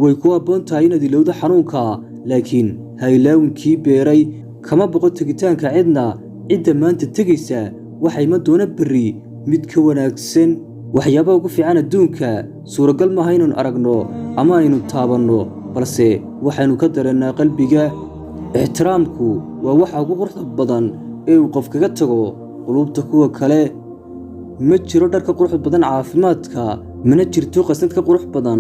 Way ku habboon tahay inaad ilowdo xanuunka, laakiin ha ilaawin kii beeray. Kama boqo tegitaanka cidna. Cidda maanta tegaysa waxay ma doona berri mid ka wanaagsan. Waxyaabaha ugu fiican adduunka suuragal maaha inaynu aragno ama aynu taabanno, balse waxaynu ka dareennaa qalbiga. Ixtiraamku waa waxa ugu quruxda badan ee uu qof kaga tago quluubta kuwa kale. Ma jiro dhar ka qurux badan caafimaadka, mana jirto qasnad ka qurux badan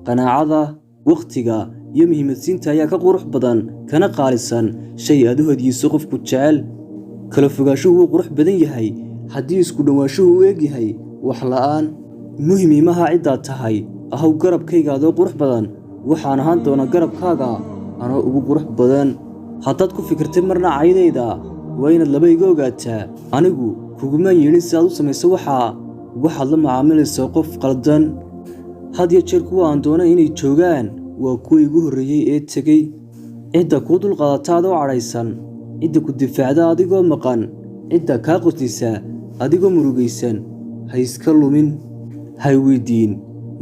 qanaacada. Wakhtiga iyo muhiimadsiinta ayaa ka qurux badan kana qaalisan shay aad u hadiyeyso qofku jecel. Kala fogaanshuhu wuu qurux badan yahay haddii isku dhowaanshuhu u eg yahay wax la'aan. Muhim imaha ciddaad tahay, ahow garabkayga adoo qurux badan, waxaan ahaan doonaa garabkaaga anoo ugu qurux badan. Haddaad ku fikirtay marna caydayda, waa inaad laba iga ogaataa: anigu kugumaan yeedhin si aad u samayso waxaa. Waxaad la macaamilaysaa qof qaldan. Had iyo jeer kuwa aan doonay inay joogaan waa kuwa igu horreeyey ee tegey. Cidda kuu dulqaadata adoo cadhaysan, cidda ku difaacda adigoo maqan, cidda kaa qoslisa adigoo murugaysan, ha iska lumin. Hay weydiin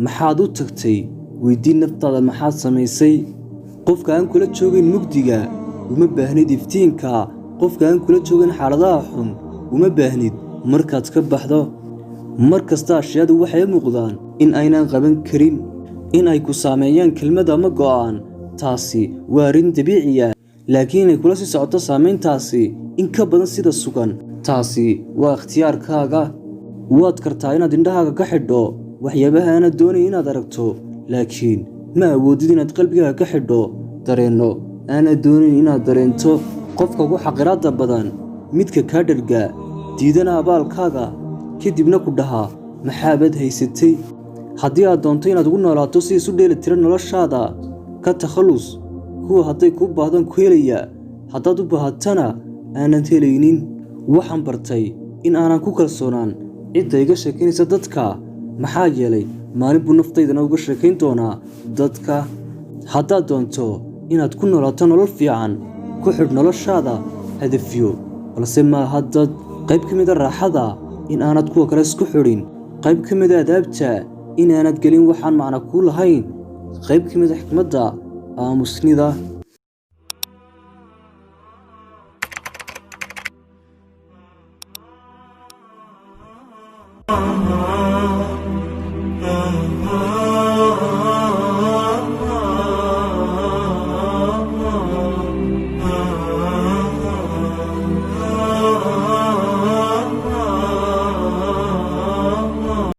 maxaad u tagtay, weydiin naftaada maxaad samaysay. Qofka aan kula joogayn mugdiga uma baahnid iftiinka. Qofka aan kula joogayn xaaladaha xun uma baahnid markaad ka baxdo. Mar kasta ashyaadu waxay u muuqdaan in aynaan qaban karin. In ay ku saameeyaan kelmad ama go'aan, taasi waa arrin dabiici ah, laakiin inay kula sii socoto saameyntaasi in ka badan sida sugan, taasi waa ikhtiyaarkaaga. Waad kartaa inaad indhahaaga ka xidho waxyaabaha aanad doonayn inaad aragto, laakiin ma awoodid inaad qalbigaaga ka xidho dareenno aanad doonayn inaad dareento. Qofka ugu xaqiraadda badan, midka kaa dharga, diidana abaalkaaga, kadibna ku dhahaa maxaabaad haysatay. Haddii aad doonto inaad ugu noolaato si isu dheeli tiran noloshaada, ka takhallus kuwa hadday kuu baahdaan ku helaya, haddaad u baahatana aanad helaynin. Waxaan bartay in aanan ku kalsoonaan cidda iga sheekaynaysa dadka, maxaa yeelay maalin buu naftaydana uga sheekayn doonaa dadka. Haddaad doonto inaad ku noolaato nolol fiican, ku xidh noloshaada hadafyo, balse maaha dad. Qayb ka mid a raaxada in aanad kuwa kale isku xidhin. Qayb ka mid a adaabta in aanad gelin waxaan macno kuu lahayn. Qayb ka mid a xikmadda aamusnida.